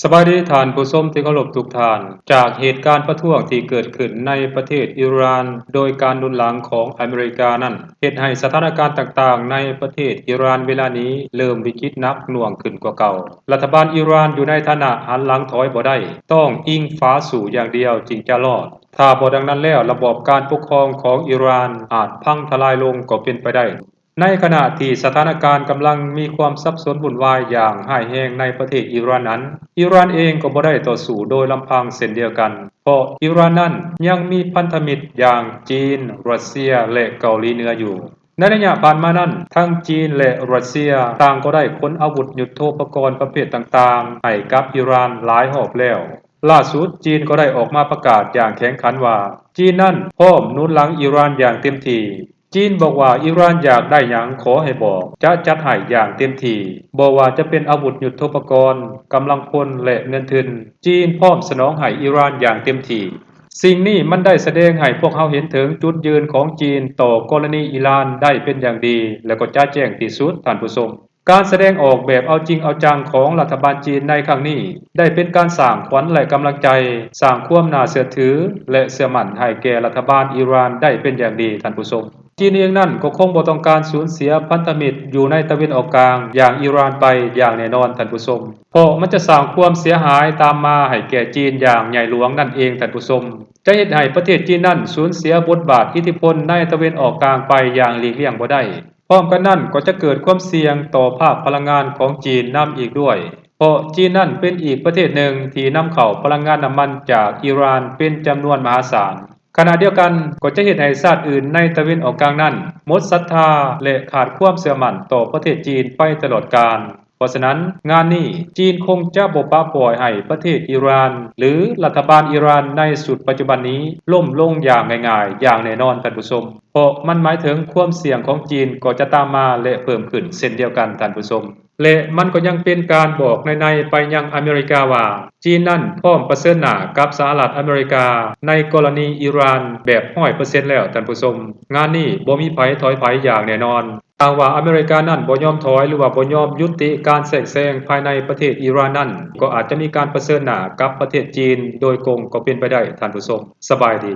ສະບາຍດີທ່ານຜູ້ຊົມທີ່ເຄົາລົບທຸກທ່ານ. ຈາກເຫດການປະທ້ວງທີ່ເກີດຂຶ້ນໃນປະເທດອີຣານ ໂດຍການໜູນຫຼັງຂອງອາເມລິການັ້ນ ເຮັດໃຫ້ສະຖານະການຕ່າງໆໃນປະເທດອີຣານເວລານີ້ເລີ່ມວິກິດໜັກໜ່ວງຂຶ້ນກວ່າເກົ່າ. ລັດຖະບານອີຣານຢູ່ໃນຖານະຫັນຫຼັງຖອຍບໍ່ໄດ້, ຕ້ອງອີງຟ້າສູ້ຢ່າງດຽວຈຶ່ງຈະລອດ. ຖ້າບໍ່ດັ່ງນັ້ນແລ້ວ, ລະບອບການປົກຄອງຂອງອີຣານອາດພັງທະລາຍລົງກໍເປັນໄປໄດ້. ໃນຂະນະທີ່ສະຖານະການກຳລັງມີຄວາມສັບສົນວຸ່ນວາຍຢ່າງຮ້າຍແຮງໃນປະເທດອີຣານນັ້ນ, ອີຣານເອງກໍບໍ່ໄດ້ຕໍ່ສູ້ໂດຍລຳພັງເຊັ່ນດຽວກັນ, ເພາະອີຣານນັ້ນຍັງມີພັນທະມິດຢ່າງຈີນ, ຣັດເຊຍ ແລະ ເກົາຫຼີເໜືອຢູ່. ໃນໄລຍະຜ່ານມານັ້ນ, ທັງຈີນ ແລະ ຣັດເຊຍຕ່າງກໍໄດ້ຂົນອາວຸດຍຸດໂທປະກອນປະເພດຕ່າງໆໃຫ້ກັບອີຣານຫຼາຍຮອບແລ້ວ. ລ່າສຸດ, ຈີນກໍໄດ້ອອກມາປະກາດຢ່າງແຂງຂັນວ່າ ຈີນນັ້ນພ້ອມໜູນຫຼັງອີຣານຢ່າງເຕັມທີ່. ຈີນບອກວ່າ ອີຣານຢາກໄດ້ຫຍັງຂໍໃຫ້ບອກ, ຈະຈັດໃຫ້ຢ່າງເຕັມທີ່, ບໍ່ວ່າຈະເປັນອາວຸດຍຸດໂທປະກອນ, ກຳລັງພົນ ແລະ ເງິນທຶນ, ຈີນພ້ອມສະໜອງໃຫ້ອີຣານຢ່າງເຕັມທີ່. ສິ່ງນີ້ມັນໄດ້ສະແດງໃຫ້ພວກເຮົາເຫັນເຖິງຈຸດຢືນຂອງຈີນຕໍ່ກໍລະນີອີຣານໄດ້ເປັນຢ່າງດີ ແລະ ກໍຈະແຈ້ງທີ່ສຸດ, ທ່ານຜູ້ຊົມ. ການສະແດງອອກແບບເອົາຈິງເອົາຈັງຂອງລັດຖະບານຈີນໃນຄັ້ງນີ້ ໄດ້ເປັນການສ້າງຂວັນ ແລະ ກຳລັງໃຈ, ສ້າງຄວາມໜ້າເຊື່ອຖື ແລະ ເຊື່ອໝັ້ນໃຫ້ແກ່ລັດຖະບານອີຣານໄດ້ເປັນຢ່າງດີ, ທ່ານຜູ້ຊົມ. ຈີນເອງນັ້ນກໍຄົງບໍ່ຕ້ອງການສູນເສຍພັນທະມິດຢູ່ໃນຕາເວັນອອກກາງຢ່າງອີຣານໄປຢ່າງແນ່ນອນ, ທ່ານຜູ້ຊົມ, ເພາະມັນຈະສ້າງຄວາມເສຍຫາຍຕາມມາໃຫ້ແກ່ຈີນຢ່າງໃຫຍ່ຫຼວງນັ້ນເອງ, ທ່ານຜູ້ຊົມ, ຈະເຮັດໃຫ້ປະເທດຈີນນັ້ນສູນເສຍບົດບາດອິດທິພົນໃນຕາເວັນອອກກາງໄປຢ່າງຫຼີກລ່ຽງບໍ່ໄດ້. ພ້ອມກັນນັ້ນກໍຈະເກີດຄວາມສ່ຽງຕໍ່ພາກພະລັງງານຂອງຈີນນຳອີກດ້ວຍ, ເພາະຈີນນັ້ນເປັນອີກປະເທດໜຶ່ງທີ່ນຳເຂົ້າພະລັງງານນ້ຳມັນຈາກອີຣານເປັນຈຳນວນມະຫາສານ. ຂະນະດຽວກັນກໍຈະເຮັດໃຫ້ຊາດອື່ນໃນຕາເວັນອອກກາງນັ້ນໝົດສັດທາ ແລະ ຂາດຄວາມເຊື່ອໝັ້ນຕໍ່ປະເທດຈີນໄປຕະຫຼອດການ. ເພາະສະນັ້ນ, ງານນີ້ຈີນຄົງຈະບໍ່ປະປ່ອຍໃຫ້ປະເທດອີຣານ ຫຼື ລັດຖະບານອີຣານໃນຊຸດປັດຈຸບັນນີ້ລົ້ມລົງຢ່າງງ່າຍໆຢ່າງແນ່ນອນ, ທ່ານຜູ້ຊົມ. ເພາະມັນໝາຍເຖິງຄວາມສ່ຽງຂອງຈີນກໍຈະຕາມມາ ແລະ ເພີ່ມຂຶ້ນເຊັ່ນດຽວກັນ, ທ່ານຜູ້ຊົມ. ແລະ ມັນກໍຍັງເປັນການບອກໃນໆໄປຍັງອາເມລິກາວ່າ ຈີນນັ້ນພ້ອມປະເຊີນໜ້າກັບສະຫະລັດອາເມລິກາໃນກໍລະນີອີຣານແບບຮ້ອຍເປີເຊັນແລ້ວ, ທ່ານຜູ້ຊົມ. ງານນີ້ບໍ່ມີໃຜຖອຍໃຜຢ່າງແນ່ນອນ. ຖ້າຫາກວ່າອາເມລິການັ້ນບໍ່ຍອມຖອຍ ຫຼືວ່າບໍ່ຍອມຍຸຕິການແຊກແຊງພາຍໃນປະເທດອີຣານນັ້ນ, ກໍອາດຈະມີການປະເຊີນໜ້າກັບປະເທດຈີນໂດຍກົງກໍເປັນໄປໄດ້, ທ່ານຜູ້ຊົມ. ສະບາຍດີ.